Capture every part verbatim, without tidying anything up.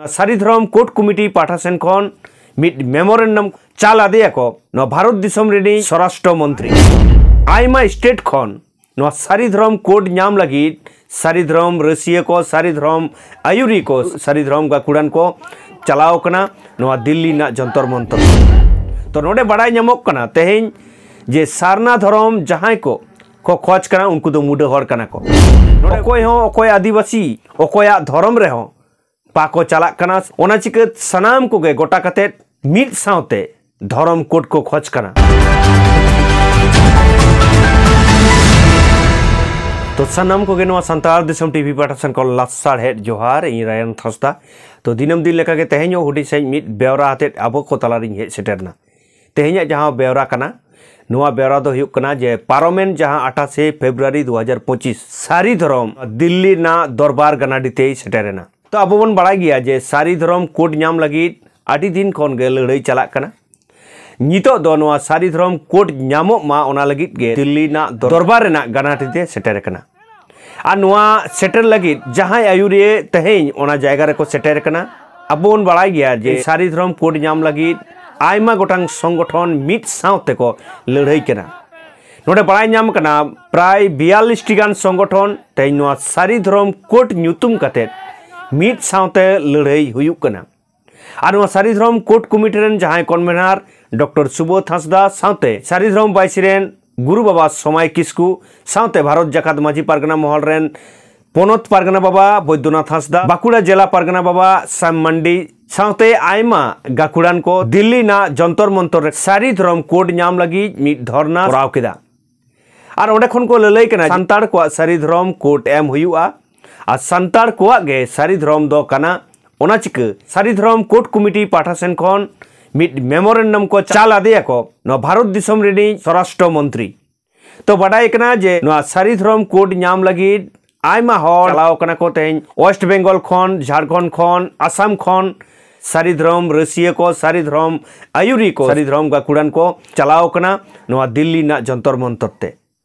ᱥᱟᱹᱨᱤ ᱫᱷᱚᱨᱚᱢ code committee ᱯᱟᱦᱴᱟ ᱥᱮᱱ ᱠᱷᱚᱱ ᱢᱤᱫ ᱢᱮᱢᱳᱨᱮᱱᱰᱟᱢ ᱪᱟᱞ ᱟᱫᱮᱭᱟᱠᱚ ᱱᱚᱣᱟ ᱵᱷᱟᱨᱚᱛ ᱫᱤᱥᱚᱢ ᱨᱤᱱᱤᱡ ᱥᱚᱨᱟᱥᱴᱨᱚ ᱢᱚᱱᱛᱨᱤ᱾ ᱟᱭᱢᱟ ᱥᱴᱮᱴ ᱠᱷᱚᱱ ᱱᱚᱣᱟ ᱥᱟᱹᱨᱤ ᱫᱷᱚᱨᱚᱢ ᱠᱳᱰ ᱧᱟᱢ ᱞᱟᱹᱜᱤᱫ ᱥᱟᱹᱨᱤ ᱫᱷᱚᱨᱚᱢ ᱨᱟᱹᱥᱤᱭᱟᱹ ᱠᱚ, ᱥᱟᱹᱨᱤ ᱫᱷᱚᱨᱚᱢ ᱟᱹᱭᱩᱨᱤ ᱠᱚ, ᱥᱟᱹᱨᱤ ᱫᱷᱚᱨᱚᱢ ᱜᱟᱹᱠᱷᱩᱲᱟᱱ ᱠᱚ ᱪᱟᱞᱟᱣ ᱠᱟᱱᱟ ᱱᱚᱣᱟ ᱫᱤᱞᱞᱤ ᱨᱮᱱᱟᱜ ᱡᱚᱱᱛᱚᱨ ᱢᱚᱱᱛᱚᱨ᱾ ᱛᱚ, ᱱᱚᱰᱮ ᱵᱟᱲᱟᱭ ᱧᱟᱢᱚᱜ ᱠᱟᱱᱟ ᱛᱮᱦᱮᱧ ᱡᱮ ᱥᱟᱨᱱᱟ ᱫᱷᱚᱨᱚᱢ ᱡᱟᱦᱟᱸᱭ ᱠᱚ ᱠᱚ ᱠᱷᱚᱡᱽ ᱠᱟᱱᱟ, ᱩᱱᱠᱩ ᱫᱚ ᱢᱩᱰᱟᱹ ᱦᱚᱲ ᱠᱟᱱᱟ ᱠᱚ᱾ ᱱᱚᱰᱮ ᱚᱠᱚᱭ ᱦᱚᱸ ᱚᱠᱚᱭ ᱟᱹᱫᱤᱵᱟᱹᱥᱤ ᱚᱠᱚᱭᱟᱜ ᱫᱷᱚᱨᱚᱢ ᱨᱮᱦᱚᱸ ᱵᱟᱠᱚ ᱪᱟᱞᱟᱜ ᱠᱟᱱᱟ᱾ ᱚᱱᱟ ᱪᱤᱠᱟᱹ ᱥᱟᱱᱟᱢ ᱠᱚᱜᱮ ᱜᱚᱴᱟ ᱠᱟᱛᱮᱫ ᱢᱤᱫ ᱥᱟᱶᱛᱮ ᱫᱷᱚᱨᱚᱢ ᱠᱳᱰ ᱠᱚ ᱠᱷᱚᱡᱽ ᱠᱟᱱᱟ᱾ ᱛᱚ, ᱥᱟᱱᱟᱢ ᱠᱚᱜᱮ ᱱᱚᱣᱟ ᱥᱟᱱᱛᱟᱲ ᱫᱤᱥᱚᱢ ᱴᱤᱵᱷᱤ ᱯᱟᱦᱴᱟ ᱥᱮᱱ ᱠᱷᱚᱱ ᱞᱟᱥᱟᱲᱦᱮᱫ ᱡᱚᱦᱟᱨ᱾ ᱤᱧ ᱨᱟᱭᱚᱱ ᱛᱷᱟᱸᱥᱫᱟ᱾ ᱛᱚ, ᱫᱤᱱᱟᱹᱢ ᱫᱤᱱ ᱞᱮᱠᱟᱜᱮ ᱛᱮᱦᱮᱧ ᱦᱚᱸ ᱦᱩᱰᱤᱧ ᱥᱟᱺᱦᱤᱡ ᱢᱤᱫ ᱵᱮᱣᱨᱟ ᱟᱛᱮᱫ ᱟᱵᱚ ᱠᱚ ᱛᱟᱞᱟᱨᱤᱧ ᱦᱮᱡ ᱥᱮᱴᱮᱨ ᱮᱱᱟ᱾ ᱛᱮᱦᱮᱧᱟᱜ ᱡᱟᱦᱟᱸ ᱵᱮᱣᱨᱟ ᱠᱟᱱᱟ, ᱱᱚᱣᱟ ᱵᱮᱣᱨᱟ ᱫᱚ ᱦᱩᱭᱩᱜ ᱠᱟᱱᱟ ᱡᱮ ᱯᱟᱨᱚᱢᱮᱱ ᱡᱟᱦᱟᱸ ᱟᱴᱷᱟᱥᱮ ᱯᱷᱮᱵᱽᱨᱩᱣᱟᱨᱤ ᱫᱩ ᱦᱟᱡᱟᱨ ᱯᱚᱸᱪᱤᱥ ᱥᱟᱹᱨᱤ ᱫᱷᱚᱨᱚᱢ ᱫᱤᱞᱞᱤ ᱨᱮᱱᱟᱜ ᱫᱚᱨᱵᱟᱨ ᱜᱟᱱᱟᱰᱤ ᱛᱮᱭ ᱥᱮᱴᱮᱨ ᱮᱱᱟ᱾ ᱛᱚ, ᱟᱵᱚ ᱵᱚᱱ ᱵᱟᱲᱟᱭ ᱜᱮᱭᱟ ᱡᱮ ᱥᱟᱹᱨᱤ ᱫᱷᱚᱨᱚᱢ ᱠᱳᱰ ᱧᱟᱢ ᱞᱟᱹᱜᱤᱫ ᱟᱹᱰᱤ ᱫᱤᱱ ᱠᱷᱚᱱ ᱜᱮ ᱞᱟᱹᱲᱦᱟᱹᱭ ᱪᱟᱞᱟᱜ ᱠᱟᱱᱟ᱾ ᱱᱤᱛᱚᱜ ᱫᱚ ᱱᱚᱣᱟ ᱥᱟᱹᱨᱤ ᱫᱷᱚᱨᱚᱢ ᱠᱳᱰ ᱧᱟᱢᱚᱜ ᱢᱟ, ᱚᱱᱟ ᱞᱟᱹᱜᱤᱫ ᱜᱮ ᱫᱤᱞᱞᱤ ᱨᱮᱱᱟᱜ ᱫᱚᱨᱵᱟᱨ ᱨᱮᱱᱟᱜ ᱜᱟᱱᱟᱰᱤ ᱛᱮ ᱥᱮᱴᱮᱨ ᱟᱠᱟᱱᱟ᱾ ᱟᱨ ᱱᱚᱣᱟ ᱥᱮᱴᱮᱨ ᱞᱟᱹᱜᱤᱫ ᱡᱟᱦᱟᱸᱭ ᱟᱹᱭᱩᱨᱤᱭᱟᱹ ᱛᱮᱦᱮᱧ ᱚᱱᱟ ᱡᱟᱭᱜᱟ ᱨᱮᱠᱚ ᱥᱮᱴᱮᱨ ᱟᱠᱟᱱᱟ᱾ ᱟᱵᱚ ᱵᱚᱱ ᱵᱟᱲᱟᱭ ᱜᱮᱭᱟ ᱡᱮ ᱥᱟᱹᱨᱤ ᱫᱷᱚᱨᱚᱢ ᱠᱳᱰ ᱧᱟᱢ ᱞᱟᱹᱜᱤᱫ ᱟᱭᱢᱟ ᱜᱚᱴᱟᱝ ᱥᱚᱝᱜᱚᱴᱷᱚᱱ ᱢᱤᱫ ᱥᱟᱶ ᱛᱮᱠᱚ ᱞᱟᱹᱲᱦᱟᱹᱭ ᱠᱟᱱᱟ᱾ ᱱᱚᱰᱮ ᱵᱟᱲᱟᱭ ᱧᱟᱢ ᱠᱟᱱᱟ, ᱯᱨᱟᱭ ᱵᱤᱭᱟᱞᱞᱤᱥ ᱴᱤ ᱜᱟᱱ ᱥᱚᱝᱜᱚᱴᱷᱚᱱ ᱛᱮᱦᱮᱧ ᱱᱚᱣᱟ ᱥᱟᱹᱨᱤ ᱫᱷᱚᱨᱚᱢ ᱠᱳᱰ ᱧᱩᱛᱩᱢ ᱠᱟᱛᱮᱫ ᱢᱤᱫ ᱥᱟᱶᱛᱮ ᱞᱟᱹᱲᱦᱟᱹᱭ ᱦᱩᱭᱩᱜ ᱠᱟᱱᱟ᱾ ᱟᱨ ᱱᱚᱣᱟ ᱥᱟᱹᱨᱤ ᱫᱷᱚᱨᱚᱢ ᱠᱳᱰ ᱠᱚᱢᱤᱴᱤ ᱨᱮᱱ ᱡᱟᱦᱟᱸᱭ ᱠᱚᱱᱵᱷᱮᱱᱟᱨ ᱰᱚᱠᱴᱚᱨ ᱥᱩᱵᱳᱫᱷ ᱦᱟᱸᱥᱫᱟ ᱥᱟᱶᱛᱮ ᱥᱟᱹᱨᱤ ᱫᱷᱚᱨᱚᱢ ᱵᱟᱭᱥᱤ ᱨᱮᱱ ᱜᱩᱨᱩ ᱵᱟᱵᱟ ᱥᱚᱢᱟᱭ ᱠᱤᱥᱠᱩ ᱥᱟᱶᱛᱮ ᱵᱷᱟᱨᱚᱛ ᱡᱟᱠᱟᱛ ᱢᱟᱹᱡᱷᱤ ᱯᱟᱨᱜᱟᱱᱟ ᱢᱚᱦᱚᱞ ᱨᱮᱱ ᱯᱚᱱᱚᱛ ᱯᱟᱨᱜᱟᱱᱟ ᱵᱟᱵᱟ ᱵᱳᱭᱫᱚᱱᱟᱛᱷ ᱦᱟᱸᱥᱫᱟ, ᱵᱟᱸᱠᱩᱲᱟ ᱡᱮᱞᱟ ᱯᱟᱨᱜᱟᱱᱟ ᱵᱟᱵᱟ ᱥᱟᱢ ᱢᱟᱱᱰᱤ ᱥᱟᱶᱛᱮ ᱟᱭᱢᱟ ᱜᱟᱹᱠᱷᱩᱲᱟᱱ ᱠᱚ ᱫᱤᱞᱞᱤ ᱨᱮᱱᱟᱜ ᱡᱚᱱᱛᱚᱨ ᱢᱚᱱᱛᱚᱨ ᱨᱮ ᱥᱟᱹᱨᱤ ᱫᱷᱚᱨᱚᱢ ᱠᱳᱰ ᱧᱟᱢ ᱞᱟᱹᱜᱤᱫ ᱢᱤᱫ ᱫᱷᱚᱨᱱᱟ ᱠᱚᱨᱟᱣ ᱠᱮᱫᱟ᱾ ᱟᱨ ᱚᱸᱰᱮ ᱠᱷᱚᱱ ᱠᱚ ᱞᱟᱹᱞᱟᱹᱭ ᱠᱟᱱᱟ, ᱥᱟᱱᱛᱟᱲ ᱠᱚᱣᱟᱜ ᱥᱟᱹᱨᱤ ᱫᱷᱚᱨᱚᱢ ᱠᱳᱰ ᱮᱢ ᱦᱩᱭᱩᱜᱼᱟ ᱟᱨ ᱥᱟᱱᱛᱟᱲ ᱠᱚᱣᱟᱜ ᱜᱮ ᱥᱟᱹᱨᱤ ᱫᱷᱚᱨᱚᱢ ᱫᱚ ᱠᱟᱱᱟ᱾ ᱚᱱᱟ ᱪᱤᱠᱟᱹ ᱥᱟᱹᱨᱤ ᱫᱷᱚᱨᱚᱢ ᱠᱳᱰ ᱠᱚᱢᱤᱴᱤ ᱯᱟᱦᱴᱟ ᱥᱮᱱ ᱠᱷᱚᱱ ᱢᱤᱫ ᱢᱮᱢᱳᱨᱮᱱᱰᱟᱢ ᱠᱚ ᱪᱟᱞ ᱟᱫᱮᱭᱟᱠᱚ ᱱᱚᱣᱟ ᱵᱷᱟᱨᱚᱛ ᱫᱤᱥᱚᱢ ᱨᱤᱱᱤᱡ ᱥᱚᱨᱟᱥᱴᱨᱚ ᱢᱚᱱᱛᱨᱤ᱾ ᱛᱚ, ᱵᱟᱰᱟᱭ ᱠᱟᱱᱟ ᱡᱮ ᱱᱚᱣᱟ ᱥᱟᱹᱨᱤ ᱫᱷᱚᱨᱚᱢ ᱠᱳᱰ ᱧᱟᱢ ᱞᱟᱹᱜᱤᱫ ᱟᱭᱢᱟ ᱦᱚᱲ ᱪᱟᱞᱟᱣ ᱠᱟᱱᱟ ᱠᱚ ᱛᱮᱦᱮᱧ ᱳᱭᱮᱥᱴ ᱵᱮᱝᱜᱚᱞ ᱠᱷᱚᱱ, ᱡᱷᱟᱲᱠᱷᱚᱸᱰ ᱠᱷᱚᱱ, ᱟᱥᱟᱢ ᱠᱷᱚᱱ᱾ ᱥᱟᱹᱨᱤ ᱫᱷᱚᱨᱚᱢ ᱨᱟᱹᱥᱤᱭᱟᱹ ᱠᱚ, ᱥᱟᱹᱨᱤ ᱫᱷᱚᱨᱚᱢ ᱟᱹᱭᱩᱨᱤ ᱠᱚ, ᱥᱟᱹᱨᱤ ᱫᱷᱚᱨᱚᱢ ᱜᱟᱹᱠᱷᱩᱲᱟᱱ ᱠᱚ ᱪᱟᱞᱟᱣ ᱠᱟᱱᱟ ᱱᱚᱣᱟ ᱫᱤᱞᱞᱤ ᱨᱮᱱᱟᱜ ᱡᱚᱱᱛᱚᱨ ᱢᱚᱱᱛᱚᱨ ᱛᱮ᱾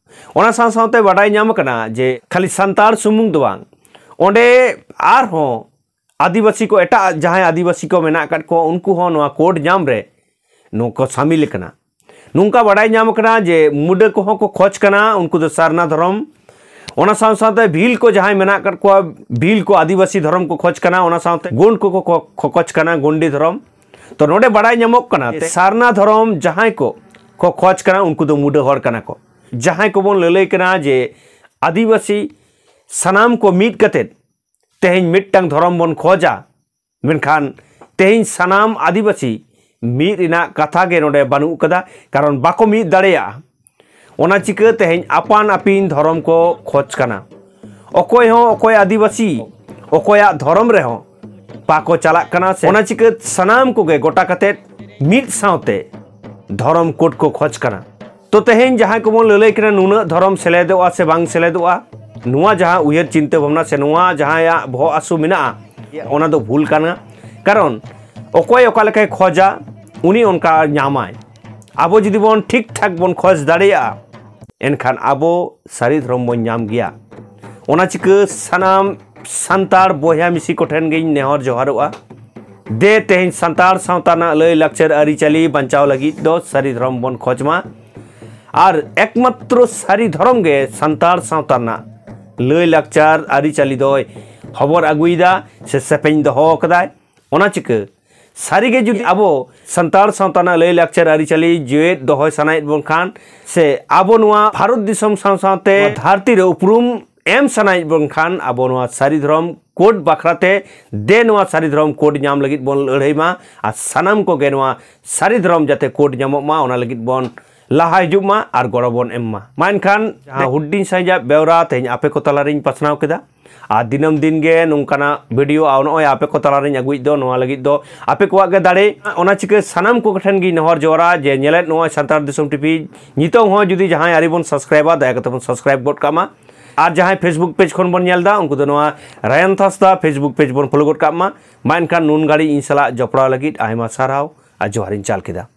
ᱚᱱᱟ ᱥᱟᱶ ᱥᱟᱶᱛᱮ ᱵᱟᱰᱟᱭ ᱧᱟᱢ ᱟᱠᱟᱱᱟ ᱡᱮ ᱠᱷᱟᱹᱞᱤ ᱥᱟᱱᱛᱟᱲ ᱥᱩᱢᱩᱝ ᱫᱚ ᱵᱟᱝ, ᱚᱸᱰᱮ ᱟᱨᱦᱚᱸ ᱟᱹᱫᱤᱵᱟᱹᱥᱤ ᱠᱚ, ᱮᱴᱟᱜ ᱡᱟᱦᱟᱸᱭ ᱟᱹᱫᱤᱵᱟᱹᱥᱤ ᱠᱚ ᱢᱮᱱᱟᱜ ᱟᱠᱟᱫ ᱠᱚᱣᱟ, ᱩᱱᱠᱩ ᱦᱚᱸ ᱱᱚᱣᱟ ᱠᱳᱰ ᱧᱟᱢ ᱨᱮ ᱱᱚᱝᱠᱟ ᱥᱟᱢᱤᱞ ᱟᱠᱟᱱᱟ᱾ ᱱᱚᱝᱠᱟ ᱵᱟᱰᱟᱭ ᱧᱟᱢ ᱟᱠᱟᱱᱟ ᱡᱮ ᱢᱩᱰᱟᱹ ᱠᱚᱦᱚᱸ ᱠᱚ ᱠᱷᱚᱡᱽ ᱠᱟᱱᱟ, ᱩᱱᱠᱩ ᱫᱚ ᱥᱟᱨᱱᱟ ᱫᱷᱚᱨᱚᱢ᱾ ᱚᱱᱟ ᱥᱟᱶ ᱥᱟᱶᱛᱮ ᱵᱷᱤᱞ ᱠᱚ ᱡᱟᱦᱟᱸᱭ ᱢᱮᱱᱟᱜ ᱟᱠᱟᱫ ᱠᱚᱣᱟ, ᱵᱷᱤᱞ ᱠᱚ ᱟᱹᱫᱤᱵᱟᱹᱥᱤ ᱫᱷᱚᱨᱚᱢ ᱠᱚ ᱠᱷᱚᱡᱽ ᱠᱟᱱᱟ, ᱚᱱᱟ ᱥᱟᱶᱛᱮ ᱜᱳᱸᱰ ᱠᱚᱠᱚ ᱠᱚ ᱠᱷᱚᱡᱽ ᱠᱟᱱᱟ, ᱜᱳᱸᱰᱤ ᱫᱷᱚᱨᱚᱢ᱾ ᱛᱚ ᱱᱚᱰᱮ ᱵᱟᱰᱟᱭ ᱧᱟᱢᱚᱜ ᱠᱟᱱᱟ ᱡᱮ ᱥᱟᱨᱱᱟ ᱫᱷᱚᱨᱚᱢ ᱡᱟᱦᱟᱸᱭ ᱠᱚ ᱠᱚ ᱠᱷᱚᱡᱽ ᱠᱟᱱᱟ, ᱩᱱᱠᱩ ᱫᱚ ᱢᱩᱰᱟᱹ ᱦᱚᱲ ᱠᱟᱱᱟ ᱠᱚ᱾ ᱡᱟᱦᱟᱸᱭ ᱠᱚᱵᱚᱱ ᱞᱟᱹᱞᱟᱹᱭ ᱠᱟᱱᱟ ᱡᱮ ᱟᱹᱫᱤᱵᱟᱹᱥᱤ ᱥᱟᱱᱟᱢ ᱠᱚ ᱢᱤᱫ ᱠᱟᱛᱮᱫ ᱛᱮᱦᱮᱧ ᱢᱤᱫᱴᱟᱝ ᱫᱷᱚᱨᱚᱢ ᱵᱚᱱ ᱠᱷᱚᱡᱟ, ᱢᱮᱱᱠᱷᱟᱱ ᱛᱮᱦᱮᱧ ᱥᱟᱱᱟᱢ ᱟᱹᱫᱤᱵᱟᱹᱥᱤ ᱢᱤᱫ ᱨᱮᱱᱟᱜ ᱠᱟᱛᱷᱟ ᱜᱮ ᱱᱚᱰᱮ ᱵᱟᱹᱱᱩᱜ ᱠᱟᱫᱟ, ᱠᱟᱨᱚᱱ ᱵᱟᱠᱚ ᱢᱤᱫ ᱫᱟᱲᱮᱭᱟᱜᱼᱟ᱾ ᱚᱱᱟ ᱪᱤᱠᱟᱹ ᱛᱮᱦᱮᱧ ᱟᱯᱟᱱ ᱟᱹᱯᱤᱱ ᱫᱷᱚᱨᱚᱢ ᱠᱚ ᱠᱷᱚᱡᱽ ᱠᱟᱱᱟ᱾ ᱚᱠᱚᱭ ᱦᱚᱸ ᱚᱠᱚᱭ ᱟᱹᱫᱤᱵᱟᱹᱥᱤ ᱚᱠᱚᱭᱟᱜ ᱫᱷᱚᱨᱚᱢ ᱨᱮᱦᱚᱸ ᱵᱟᱠᱚ ᱪᱟᱞᱟᱜ ᱠᱟᱱᱟ᱾ ᱥᱮ ᱚᱱᱟ ᱪᱤᱠᱟᱹ ᱥᱟᱱᱟᱢ ᱠᱚᱜᱮ ᱜᱚᱴᱟ ᱠᱟᱛᱮᱫ ᱢᱤᱫ ᱥᱟᱶᱛᱮ ᱫᱷᱚᱨᱚᱢ ᱠᱳᱰ ᱠᱚ ᱠᱷᱚᱡᱽ ᱠᱟᱱᱟ᱾ ᱛᱚ ᱛᱮᱦᱮᱧ ᱡᱟᱦᱟᱸᱭ ᱠᱚᱵᱚᱱ ᱞᱟᱹᱞᱟᱹᱭ ᱠᱟᱱᱟ, ᱱᱩᱱᱟᱹᱜ ᱫᱷᱚᱨᱚᱢ ᱥᱮᱞᱮᱫᱚᱜᱼᱟ ᱥᱮ ᱵᱟᱝ ᱥᱮᱞᱮᱫᱚᱜᱼᱟ, ᱱᱚᱣᱟ ᱡᱟᱦᱟᱸ ᱩᱭᱦᱟᱹᱨ ᱪᱤᱱᱛᱟᱹ ᱵᱷᱟᱵᱽᱱᱟ ᱥᱮ ᱱᱚᱣᱟ ᱡᱟᱦᱟᱸᱭᱟᱜ ᱵᱚᱦᱚᱜ ᱟᱹᱥᱩ ᱢᱮᱱᱟᱜᱼᱟ, ᱚᱱᱟ ᱫᱚ ᱵᱷᱩᱞ ᱠᱟᱱᱟ᱾ ᱠᱟᱨᱚᱱ ᱚᱠᱚᱭ ᱚᱠᱟ ᱞᱮᱠᱟᱭ ᱠᱷᱚᱡᱟ, ᱩᱱᱤ ᱚᱱᱠᱟ ᱧᱟᱢᱟᱭ᱾ ᱟᱵᱚ ᱡᱩᱫᱤ ᱵᱚᱱ ᱴᱷᱤᱠ ᱴᱷᱟᱠ ᱵᱚᱱ ᱠᱷᱚᱡᱽ ᱫᱟᱲᱮᱭᱟᱜᱼᱟ, ᱮᱱᱠᱷᱟᱱ ᱟᱵᱚ ᱥᱟᱹᱨᱤ ᱫᱷᱚᱨᱚᱢ ᱵᱚᱱ ᱧᱟᱢ ᱜᱮᱭᱟ᱾ ᱚᱱᱟ ᱪᱤᱠᱟᱹ ᱥᱟᱱᱟᱢ ᱥᱟᱱᱛᱟᱲ ᱵᱚᱭᱦᱟ ᱢᱤᱥᱤ ᱠᱚᱴᱷᱮᱱ ᱜᱤᱧ ᱱᱮᱦᱚᱨ ᱡᱚᱦᱟᱨᱚᱜᱼᱟ, ᱫᱮ ᱛᱮᱦᱮᱧ ᱥᱟᱱᱛᱟᱲ ᱥᱟᱶᱛᱟ ᱨᱮᱱᱟᱜ ᱞᱟᱹᱭ ᱞᱟᱠᱪᱟᱨ ᱟᱹᱨᱤᱪᱟᱹᱞᱤ ᱵᱟᱧᱪᱟᱣ ᱞᱟᱹᱜᱤᱫ ᱫᱚ ᱥᱟᱹᱨᱤ ᱫᱷᱚᱨᱚᱢ ᱵᱚᱱ ᱠᱷᱚᱡᱽ ᱢᱟ᱾ ᱟᱨ ᱮᱠᱢᱟᱛᱨᱚ ᱥᱟᱹᱨᱤ ᱫᱷᱚᱨᱚᱢ ᱜᱮ ᱥᱟᱱᱛᱟᱲ ᱥᱟᱶᱛᱟ ᱨᱮᱱᱟᱜ ᱞᱟᱹᱭ ᱞᱟᱠᱪᱟᱨ ᱟᱹᱨᱤᱪᱟᱹᱞᱤ ᱫᱚᱭ ᱦᱚᱵᱚᱨ ᱟᱹᱜᱩᱭᱮᱫᱟ ᱥᱮ ᱥᱮᱯᱮᱧ ᱫᱚᱦᱚ ᱟᱠᱟᱫᱟᱭ᱾ ᱚᱱᱟ ᱪᱤᱠᱟᱹ ᱥᱟᱹᱨᱤᱜᱮ ᱡᱩᱫᱤ ᱟᱵᱚ ᱥᱟᱱᱛᱟᱲ ᱥᱟᱶᱛᱟ ᱨᱮᱱᱟᱜ ᱞᱟᱹᱭ ᱞᱟᱠᱪᱟᱨ ᱟᱹᱨᱤᱪᱟᱹᱞᱤ ᱡᱮᱣᱮᱫ ᱫᱚᱦᱚᱭ ᱥᱟᱱᱟᱭᱮᱫ ᱵᱚᱱ ᱠᱷᱟᱱ, ᱥᱮ ᱟᱵᱚ ᱱᱚᱣᱟ ᱵᱷᱟᱨᱚᱛ ᱫᱤᱥᱚᱢ ᱥᱟᱶ ᱥᱟᱶᱛᱮ ᱫᱷᱟᱹᱨᱛᱤ ᱨᱮ ᱩᱯᱨᱩᱢ ᱮᱢ ᱥᱟᱱᱟᱭᱮᱫ ᱵᱚᱱ ᱠᱷᱟᱱ, ᱟᱵᱚ ᱱᱚᱣᱟ ᱥᱟᱹᱨᱤ ᱫᱷᱚᱨᱚᱢ ᱠᱳᱰ ᱵᱟᱠᱷᱨᱟᱛᱮ ᱫᱮ ᱱᱚᱣᱟ ᱥᱟᱹᱨᱤ ᱫᱷᱚᱨᱚᱢ ᱠᱳᱰ ᱧᱟᱢ ᱞᱟᱹᱜᱤᱫ ᱵᱚᱱ ᱞᱟᱹᱲᱦᱟᱹᱭ ᱢᱟ᱾ ᱟᱨ ᱥᱟᱱᱟᱢ ᱠᱚᱜᱮ ᱱᱚᱣᱟ ᱥᱟᱹᱨᱤ ᱫᱷᱚᱨᱚᱢ ᱡᱟᱛᱮ ᱠᱳᱰ ᱧᱟᱢᱚᱜ ᱢᱟ, ᱚᱱᱟ ᱞᱟᱹᱜᱤᱫ ᱵᱚᱱ ᱞᱟᱦᱟ ᱦᱤᱡᱩᱜ ᱢᱟ ᱟᱨ ᱜᱚᱲᱚ ᱵᱚᱱ ᱮᱢ ᱢᱟ᱾ ᱢᱟ ᱮᱱᱠᱷᱟᱱ ᱡᱟᱦᱟᱸ ᱦᱩᱰᱤᱧ ᱥᱟᱺᱦᱤᱡᱟᱜ ᱵᱮᱣᱨᱟ ᱛᱮᱦᱮᱧ ᱟᱯᱮ ᱠᱚ ᱛᱟᱞᱟᱨᱤᱧ ᱯᱟᱥᱱᱟᱣ ᱠᱮᱫᱟ᱾ ᱟᱨ ᱫᱤᱱᱟᱹᱢ ᱫᱤᱱ ᱜᱮ ᱱᱚᱝᱠᱟᱱᱟᱜ ᱵᱷᱤᱰᱤᱭᱳ ᱟᱨ ᱱᱚᱜᱼᱚᱭ ᱟᱯᱮ ᱠᱚ ᱛᱟᱞᱟᱨᱤᱧ ᱟᱹᱜᱩᱭᱮᱫ ᱫᱚ, ᱱᱚᱣᱟ ᱞᱟᱹᱜᱤᱫ ᱫᱚ ᱟᱯᱮ ᱠᱚᱣᱟᱜ ᱜᱮ ᱫᱟᱲᱮ᱾ ᱚᱱᱟ ᱪᱤᱠᱟᱹ ᱥᱟᱱᱟᱢ ᱠᱚ ᱴᱷᱮᱱ ᱜᱤᱧ ᱱᱮᱦᱚᱨ ᱡᱚᱦᱟᱨᱟ ᱡᱮ ᱧᱮᱞᱮᱫ ᱱᱚᱜᱼᱚᱭ ᱥᱟᱱᱛᱟᱲ ᱫᱤᱥᱚᱢ ᱴᱤᱵᱷᱤ ᱱᱤᱛᱚᱝ ᱦᱚᱸ ᱡᱩᱫᱤ ᱡᱟᱦᱟᱸᱭ ᱟᱹᱣᱨᱤ ᱵᱚᱱ ᱥᱟᱵᱥᱠᱨᱟᱭᱤᱵᱟ, ᱫᱟᱭᱟ ᱠᱟᱛᱮ ᱵᱚᱱ ᱥᱟᱵᱥᱠᱨᱟᱭᱤᱵ ᱜᱚᱫ ᱠᱟᱜ ᱢᱟ᱾ ᱟᱨ ᱡᱟᱦᱟᱸᱭ ᱯᱷᱮᱥᱵᱩᱠ ᱯᱮᱡᱽ ᱠᱷᱚᱱ ᱵᱚᱱ ᱧᱮᱞ ᱮᱫᱟ, ᱩᱱᱠᱩ ᱫᱚ ᱱᱚᱣᱟ ᱨᱟᱭᱟᱱ ᱦᱟᱸᱥᱫᱟ ᱯᱷᱮᱥᱵᱩᱠ ᱯᱮᱡᱽ ᱵᱚᱱ ᱯᱷᱚᱞᱳ ᱜᱚᱫ ᱠᱟᱜ ᱢᱟ᱾ ᱢᱟ ᱮᱱᱠᱷᱟᱱ ᱱᱩᱱ ᱜᱷᱟᱹᱲᱤᱡ ᱤᱧ ᱥᱟᱞᱟᱜ ᱡᱚᱯᱲᱟᱣ ᱞᱟᱹᱜᱤᱫ ᱟᱭᱢᱟ ᱥᱟᱨᱦᱟᱣ ᱟᱨ ᱡᱚᱦᱟᱨᱤᱧ ᱪᱟᱞ ᱠᱮᱫᱟ᱾